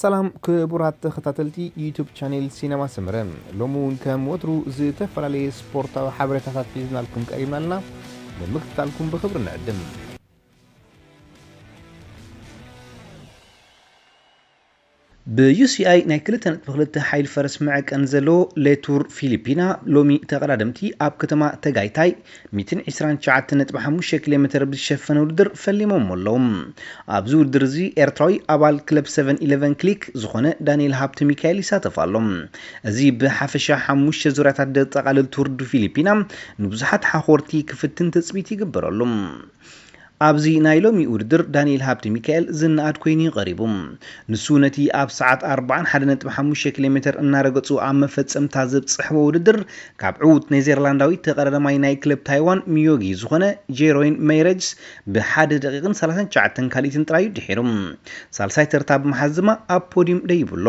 ሰላም ክቡራት ተኸታተልቲ ዩቱብ ቻኔል ሲነማ ሰመረ፣ ሎሚ እውን ከም ወትሩ ዝተፈላለየ ስፖርታዊ ሓበሬታታት ሒዝናልኩም ቀሪብና ኣለና። ንምክትታልኩም ብኽብሪ ንዕድም። ብዩ ሲ ኣይ ናይ ክልተ ነጥቢ ክልተ ሓይል ፈረስ መዐቀኒ ዘለዎ ሌቱር ፊሊፒና ሎሚ ተቐዳደምቲ ኣብ ከተማ ተጋይታይ ሚእትን ዕስራን ትሽዓተን ነጥቢ ሓሙሽተ ኪሎ ሜትር ብዝሸፈነ ውድድር ፈሊሞም ኣለዉ። ኣብዚ ውድድር እዚ ኤርትራዊ ኣባል ክለብ ሰቨን ኢለቨን ክሊክ ዝኾነ ዳንኤል ሃብተ ሚካኤል ይሳተፍ ኣሎ። እዚ ብሓፈሻ ሓሙሽተ ዙርያታት ዘጠቓልል ቱር ዱ ፊሊፒና ንብዙሓት ሓኾርቲ ክፍትን ትጽቢት ይግበረሉ። ኣብዚ ናይ ሎሚ ውድድር ዳንኤል ሃብተ ሚካኤል ዝነኣድ ኮይኑ እዩ ቀሪቡ። ንሱ ነቲ ኣብ ሰዓት ኣርባዓን ሓደ ነጥቢ ሓሙሽተ ኪሎ ሜትር እናረገጹ ኣብ መፈጸምታ ዘብጽሕዎ ውድድር ካብ ዕዉት ኔዘርላንዳዊ ተቐዳዳማይ ናይ ክለብ ታይዋን ሚዮጊ ዝኾነ ጄሮይን ሜይረጅስ ብሓደ ደቂቕን ሰላሳን ትሽዓተን ካልኢትን ጥራይ እዩ ድሒሩ። ሳልሳይ ተርታ ብምሓዝ ድማ ኣብ ፖዲዩም ደይቡ ኣሎ።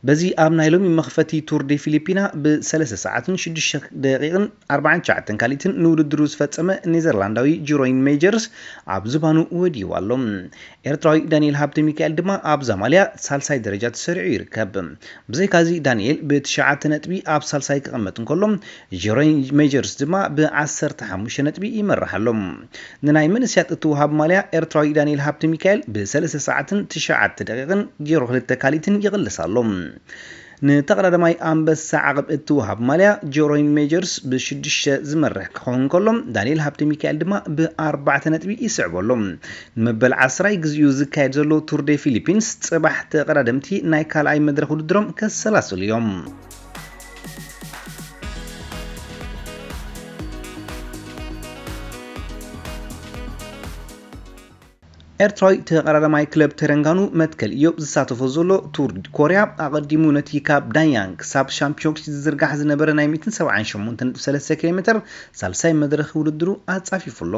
በዚ ኣብ ናይ ሎሚ መኽፈቲ ቱር ዴ ፊሊፒና ብሰለስተ ሰዓትን ሽዱሽተ ደቂቕን ኣርባዓን ትሽዓተን ካልኢትን ንውድድሩ ዝፈጸመ ኔዘርላንዳዊ ጂሮይን ሜጀርስ ኣብ ዝባኑ ወዲቡ ኣሎ። ኤርትራዊ ዳንኤል ሃብተ ሚካኤል ድማ ኣብዛ ማልያ ሳልሳይ ደረጃ ተሰሪዑ ይርከብ። ብዘይካዚ ዳንኤል ብትሽዓተ ነጥቢ ኣብ ሳልሳይ ክቕመጥ እንከሎ፣ ጂሮይን ሜጀርስ ድማ ብዓሰርተ ሓሙሽተ ነጥቢ ይመርሕ ኣሎ። ንናይ መንእሰያት እትወሃብ ማልያ ኤርትራዊ ዳንኤል ሃብተ ሚካኤል ብሰለስተ ሰዓትን ትሽዓተ ደቂቕን ዜሮ ክልተ ካልኢትን ይቕልስ ኣሎ። ንተቐዳዳማይ ኣንበሳ ዓቐብ እትወሃብ ማልያ ጆሮይን ሜጀርስ ብሽዱሽተ ዝመርሕ ክኸውን ከሎ፣ ዳንኤል ሃብተ ሚካኤል ድማ ብኣርባዕተ ነጥቢ ይስዕቦ ኣሎ። ንመበል ዓስራይ ግዜኡ ዝካየድ ዘሎ ቱር ዴ ፊሊፒንስ ጽባሕ ተቐዳደምቲ ናይ ካልኣይ መድረኽ ውድድሮም ከሰላስሉ እዮም። ኤርትራዊ ተቐዳዳማይ ክለብ ተረንጋኑ መትከል ኢዮብ ዝሳተፎ ዘሎ ቱር ኮርያ ኣቐዲሙ ነቲ ካብ ዳንያንግ ክሳብ ሻምፒዮንስ ዝዝርጋሕ ዝነበረ ናይ ሚእትን ሰብዓን ሸሞንተን ነጥቢ ሰለስተ ኪሎ ሜትር ሳልሳይ መድረኽ ውድድሩ ኣጻፊፉ ኣሎ።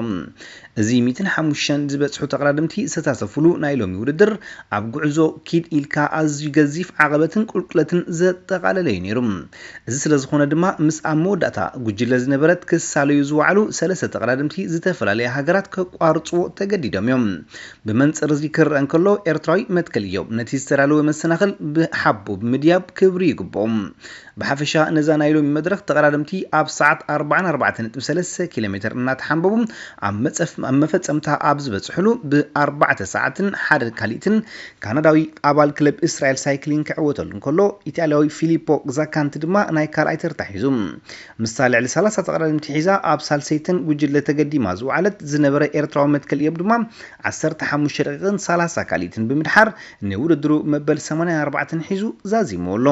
እዚ ሚእትን ሓሙሽተን ዝበጽሑ ተቐዳደምቲ ዝተሳተፉሉ ናይ ሎሚ ውድድር ኣብ ጉዕዞ ኪድ ኢልካ ኣዝዩ ገዚፍ ዓቐበትን ቁልቁለትን ዘጠቓለለ እዩ ነይሩ። እዚ ስለ ዝኾነ ድማ ምስ ኣብ መወዳእታ ጉጅለ ዝነበረት ክሳለዩ ዝወዓሉ ሰለስተ ተቐዳደምቲ ዝተፈላለያ ሃገራት ከቋርጽዎ ተገዲዶም እዮም። ብመንጽር እዚ ክረአ እንከሎ ኤርትራዊ መትከል ኢዮብ ነቲ ዝተዳለወ መሰናኽል ብሓቦ ብምድያብ ክብሪ ይግብኦም። ብሓፈሻ ነዛ ናይ ሎሚ መድረኽ ተቐዳደምቲ ኣብ ሰዓት ኣርባዓን ኣርባዕተን ነጥቢ ሰለስተ ኪሎ ሜትር እናተሓንበቡ ኣብ መጸፍ-፣ ኣብ መፈጸምታ ኣብ ዝበጽሕሉ ብኣርባዕተ ሰዓትን ሓደ ካልኢትን ካናዳዊ ኣባል ክለብ እስራኤል ሳይክሊን ክዕወተሉ እንከሎ፣ ኢጣልያዊ ፊሊፖ ዛካንቲ ድማ ናይ ካልኣይ ተርታ ሒዙ። ምስታ ልዕሊ ሰላሳ ተቐዳደምቲ ሒዛ ኣብ ሳልሰይተን ጉጅለ ተገዲማ ዝወዓለት ዝነበረ ኤርትራዊ መትከል ኢዮብ ድማ ዓሰርተ ሓሙሽተ ደቂቕን ሰላሳ ካልኢትን ብምድሓር ንውድድሩ መበል ሰማንያን ኣርባዕተን ሒዙ ዛዚሙ ኣሎ።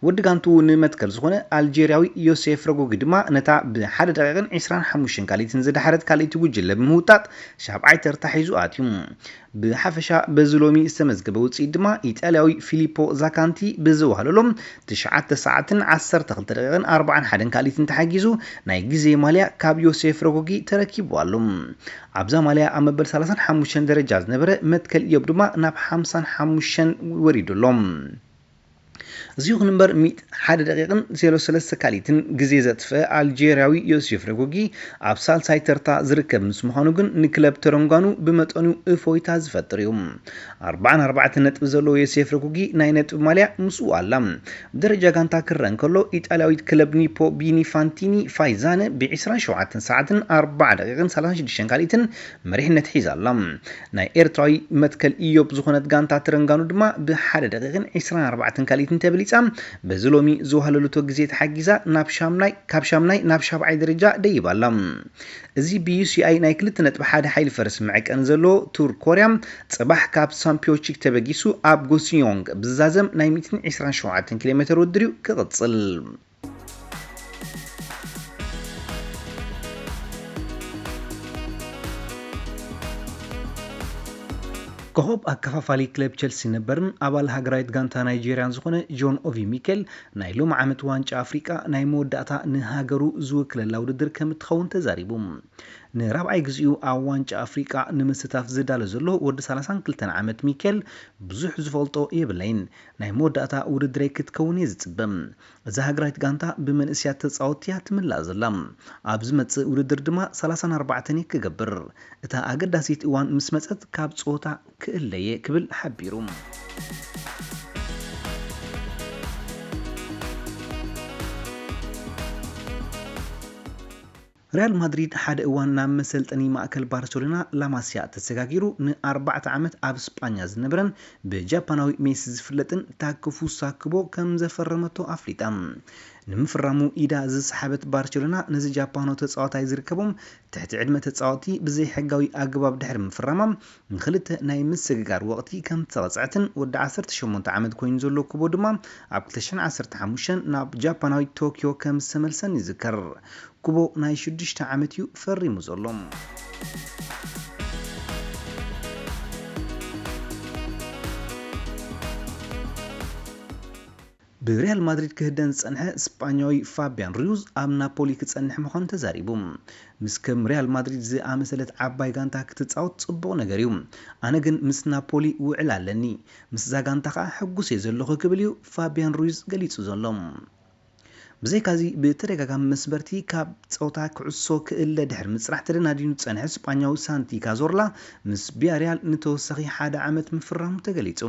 ወዲ ጋንቱ ንመትከል ዝኾነ ኣልጄርያዊ ዮሴፍ ረጎጊ ድማ ነታ ብሓደ ደቂቕን ዕስራን ሓሙሽተን ካልኢትን ዝደሓረት ካልኢቲ ጉጅለ ብምውጣጥ ሻብዓይ ተርታ ሒዙ ኣትዩ። ብሓፈሻ በዚ ሎሚ ዝተመዝገበ ውፅኢት ድማ ኢጣልያዊ ፊሊፖ ዛካንቲ ብዝዋህለሎም ትሽዓተ ሰዓትን ዓሰርተ ክልተ ደቂቕን ኣርባዓን ሓደን ካልኢትን ተሓጊዙ ናይ ግዜ ማልያ ካብ ዮሴፍ ረጎጊ ተረኪቡ ኣሎ። ኣብዛ ማልያ ኣብ መበል ሰላሳን ሓሙሽተን ደረጃ ዝነበረ መትከል ኢዮብ ድማ ናብ ሓምሳን ሓሙሽተን ወሪዱ ኣሎ። እዚ ይኹን እምበር፣ ሚእቲ ሓደ ደቂቕን ዜሮ ሰለስተ ካልኢትን ግዜ ዘጥፍአ ኣልጄርያዊ ዮሴፍ ረጎጊ ኣብ ሳልሳይ ተርታ ዝርከብ ምስ ምዃኑ ግን ንክለብ ተረንጓኑ ብመጠኑ እፎይታ ዝፈጥር እዩ። ኣርባዓን ኣርባዕተን ነጥቢ ዘለዎ ዮሴፍ ረጎጊ ናይ ነጥቢ ማልያ ምስኡ ኣላ። ብደረጃ ጋንታ ክረአ እንከሎ፣ ኢጣልያዊት ክለብ ኒፖ ቢኒ ፋንቲኒ ፋይዛነ ብዕስራን ሸውዓተን ሰዓትን ኣርባዓ ደቂቕን ሰላሳን ሽዱሽተን ካልኢትን መሪሕነት ሒዛ ኣላ። ናይ ኤርትራዊ መትከል ኢዮብ ዝኾነት ጋንታ ተረንጋኑ ድማ ብሓደ ደቂቕን ዕስራን ኣርባዕተን ካልኢትን ተበሊጻ፣ በዚ ሎሚ ዝዋህለለቶ ግዜ ተሓጊዛ ናብ ሻምናይ፣ ካብ ሻምናይ ናብ ሻብዓይ ደረጃ ደይባ ኣላ። እዚ ብዩ ሲ ኣይ ናይ ክልተ ነጥቢ ሓደ ሓይሊ ፈረስ መዐቀኒ ዘለዎ ቱር ኮርያ፣ ጽባሕ ካብ ሳምፒዮቺክ ተበጊሱ ኣብ ጎስዮንግ ብዝዛዘም ናይ ሚእትን ዕስራን ሸውዓተን ኪሎ ሜትር ውድድር እዩ ክቕጽል። ኮኸብ ኣከፋፋሊ ክለብ ቸልሲ ነበርን ኣባል ሃገራዊት ጋንታ ናይጄርያን ዝኾነ ጆን ኦቪ ሚኬል፣ ናይ ሎሚ ዓመት ዋንጫ ኣፍሪቃ ናይ መወዳእታ ንሃገሩ ዝውክለላ ውድድር ከም እትኸውን ተዛሪቡ። ንራብዓይ ግዜኡ ኣብ ዋንጫ ኣፍሪቃ ንምስታፍ ዝዳሎ ዘሎ ወዲ ሰላሳን ክልተን ዓመት ሚኬል፣ ብዙሕ ዝፈልጦ የብለይን። ናይ መወዳእታ ውድድረይ ክትከውን እየ ዝጽበ። እዛ ሃገራዊት ጋንታ ብመንእሰያት ተጻወትቲ እያ ትምላእ ዘላ። ኣብ ዝመጽእ ውድድር ድማ ሰላሳን ኣርባዕተን እየ ክገብር። እታ ኣገዳሲት እዋን ምስ መጸት ካብ ጸወታ ክእለየ ክብል ሓቢሩ። ሪያል ማድሪድ ሓደ እዋን ናብ መሰልጠኒ ማእከል ባርሴሎና ላማሲያ ተሰጋጊሩ ንኣርባዕተ ዓመት ኣብ ስጳኛ ዝነበረን ብጃፓናዊ ሜሲ ዝፍለጥን ታክፉሳ ኩቦ ከም ዘፈረመቶ ኣፍሊጣ። ንምፍራሙ ኢዳ ዝሰሓበት ባርሴሎና፣ ነዚ ጃፓናዊ ተጻዋታይ ዝርከቦም ትሕቲ ዕድመ ተጻወቲ ብዘይሕጋዊ ኣገባብ ድሕሪ ምፍራማ፣ ንኽልተ ናይ ምስግጋር ወቕቲ ከም ዝተቐጽዐትን ወዲ ዓሰርተ ሸሞንተ ዓመት ኮይኑ ዘሎ ኩቦ ድማ ኣብ ክልተ ሽሕን ዓሰርተ ሓሙሽተን ናብ ጃፓናዊት ቶኪዮ ከም ዝተመልሰን ይዝከር። ኩቦ ናይ ሽዱሽተ ዓመት እዩ ፈሪሙ ዘሎ። ብሪያል ማድሪድ ክህደን ዝጸንሐ ስጳኛዊ ፋቢያን ሩዝ ኣብ ናፖሊ ክጸንሕ ምዃኑ ተዛሪቡ። ምስ ከም ሪያል ማድሪድ ዝኣመሰለት ዓባይ ጋንታ ክትጻወት ጽቡቕ ነገር እዩ። ኣነ ግን ምስ ናፖሊ ውዕል ኣለኒ። ምስዛ ጋንታ ከኣ ሕጉስ እየ ዘለኹ ክብል እዩ ፋቢያን ሩዝ ገሊጹ ዘሎ። ብዘይካዚ ብተደጋጋሚ መስበርቲ ካብ ጸወታ ኩዕሶ ክእለ ድሕሪ ምጽራሕ ተደናዲኑ ዝጸንሐ ስጳኛዊ ሳንቲ ካዞርላ ምስ ቢያሪያል ንተወሳኺ ሓደ ዓመት ምፍራሙ ተገሊጹ።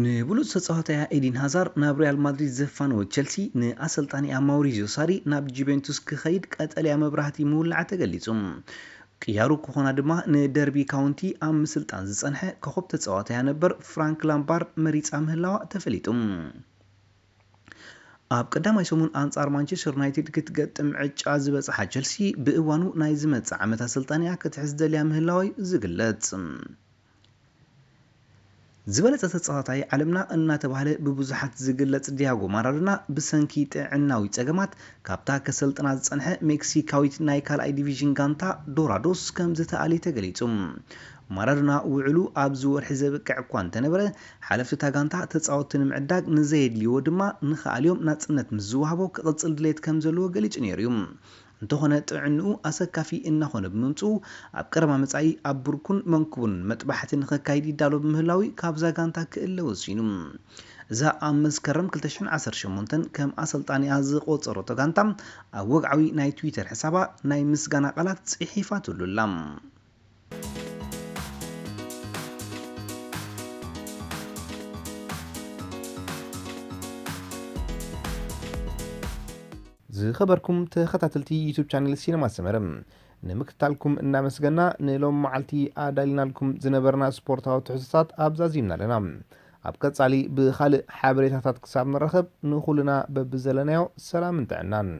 ንብሉጽ ተጻዋታያ ኤዲን ሃዛር ናብ ሪያል ማድሪድ ዘፋነወ ቸልሲ፣ ንኣሰልጣኒኣ ማውሪዚዮ ሳሪ ናብ ጁቬንቱስ ክኸይድ ቀጠልያ መብራህቲ ምውላዓ ተገሊጹ። ቅያሩ ክኾና ድማ ንደርቢ ካውንቲ ኣብ ምስልጣን ዝጸንሐ ኮኸብ ተጻዋታያ ነበር ፍራንክ ላምፓርድ መሪጻ ምህላዋ ተፈሊጡ። ኣብ ቀዳማይ ሰሙን ኣንጻር ማንቸስተር ዩናይትድ ክትገጥም ዕጫ ዝበጽሓ ቸልሲ፣ ብእዋኑ ናይ ዝመጽእ ዓመት ኣሰልጣኒኣ ክትሕዝ ደልያ ምህላዋ እዩ ዝግለጽ። ዝበለጸ ተጻዋታይ ዓለምና እናተባህለ ብብዙሓት ዝግለጽ ዲያጎ ማራዶና፣ ብሰንኪ ጥዕናዊ ጸገማት ካብታ ከሰልጥና ዝጸንሐ ሜክሲካዊት ናይ ካልኣይ ዲቪዥን ጋንታ ዶራዶስ ከም ዝተኣልየ ተገሊጹ። ማራዶና ውዕሉ ኣብዚ ወርሒ ዘብቅዕ እኳ እንተነበረ፣ ሓለፍቲ እታ ጋንታ ተጻወትቲ ንምዕዳግ ንዘየድልይዎ ድማ ንኽኣልዮም ናጽነት ምስ ዝወሃቦ ክቕጽል ድሌት ከም ዘለዎ ገሊጹ ነይሩ እዩ። እንተኾነ ጥዕንኡ ኣሰካፊ እናኾነ ብምምጽኡ፣ ኣብ ቀረባ መጻኢ ኣብ ብርኩን መንኩቡን መጥባሕቲ ንኸካይድ ይዳሎ ብምህላው ካብዛ ጋንታ ክእለ ወሲኑ። እዛ ኣብ መስከረም ክልተ ሽሕን ዓሰርተ ሸሞንተን ከም ኣሰልጣኒኣ ዝቖጸረቶ ጋንታ፣ ኣብ ወግዓዊ ናይ ትዊተር ሕሳባ ናይ ምስጋና ቃላት ጽሒፋትሉ ኣላ። ዝኸበርኩም ተኸታተልቲ ዩቱብ ቻነል ሲነማ ሰመረ፣ ንምክትታልኩም እናመስገና፣ ንሎም መዓልቲ ኣዳሊናልኩም ዝነበርና ስፖርታዊ ትሕዝቶታት ኣብዛ ዚምና ኣለና። ኣብ ቀጻሊ ብኻልእ ሓበሬታታት ክሳብ ንራኸብ፣ ንኹልና በብዘለናዮ ሰላምን ጥዕናን።